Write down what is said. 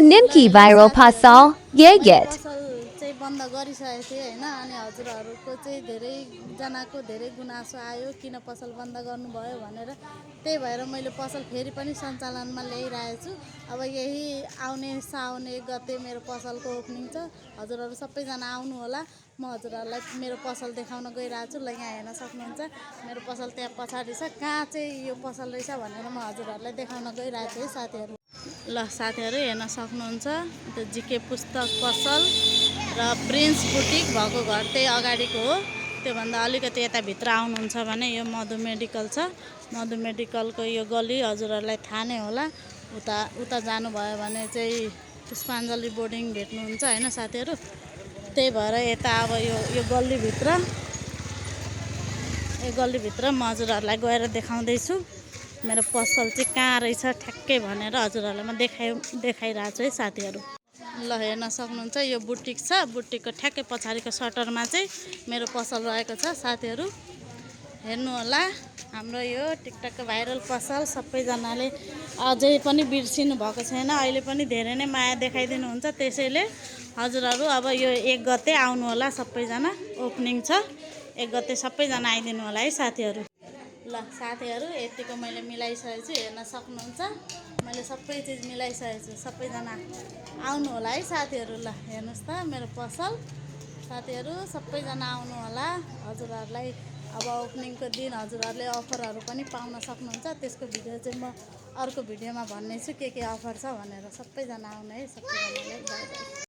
Nimki viral pasal Yegit. पसल चाहिँ बन्द गरिसकेको थिएँ हैन अनि हजुरहरूको चाहिँ धेरैजनाको धेरै गुनासो आयो किन पसल बन्द गर्नुभयो भनेर त्यही भएर मैले पसल फेरि पनि सञ्चालनमा ल्याइरहेको छु। अब यही आउने साउन 1 गते मेरो पसलको ओपनिङ छ। हजुरहरू सबैजना आउनु होला। म हजुरहरूलाई मेरो पसल देखाउन गइरहेको छु। ल यहाँ हेर्न सक्नुहुन्छ मेरो पसल त्यहाँ पछाडि छ। कहाँ चाहिँ यो पसल रहेछ भनेर म हजुरहरूलाई देखाउन गइरहेको छु है साथीहरू। ल साथीहरू हेर्न सक्नुहुन्छ त्यो जिके पुस्तक पसल र प्रिन्स बुटिक भएको घर त्यही अगाडिको हो। त्योभन्दा अलिकति यताभित्र आउनुहुन्छ भने यो मधु मेडिकल छ। मधु मेडिकलको यो गल्ली हजुरहरूलाई थाहा नै होला। उता जानुभयो भने चाहिँ पुष्पाञ्जली बोर्डिङ भेट्नुहुन्छ हैन साथीहरू। त्यही भएर यता अब यो गल्लीभित्र म हजुरहरूलाई गएर देखाउँदैछु मेरो पसल चाहिँ कहाँ रहेछ ठ्याक्कै भनेर हजुरहरूलाई म देखाइरहेको छु है साथीहरू। ल हेर्न सक्नुहुन्छ यो बुटिक छ। बुटिकको ठ्याक्कै पछाडिको सटरमा चाहिँ मेरो पसल रहेको छ साथीहरू। हेर्नु होला हाम्रो यो टिकटकको भाइरल पसल सबैजनाले अझै पनि बिर्सिनु भएको छैन। अहिले पनि धेरै नै माया देखाइदिनुहुन्छ। त्यसैले हजुरहरू अब यो 1 गते आउनु होला सबैजना। ओपनिङ छ 1 गते सबैजना आइदिनु होला है साथीहरू। ल साथीहरू यतिको मैले मिलाइसकेको छु हेर्न सक्नुहुन्छ। मैले सबै चिज मिलाइसकेको छु। सबैजना आउनु होला है साथीहरू। ल हेर्नुहोस् त मेरो पसल साथीहरू सबैजना आउनु होला। हजुरहरूलाई अब ओपनिङको दिन हजुरहरूले अफरहरू पनि पाउन सक्नुहुन्छ। त्यसको भिडियो चाहिँ म अर्को भिडियोमा भन्नेछु के अफर छ भनेर। सबैजना आउनु है सबैजनालाई बाई बाई।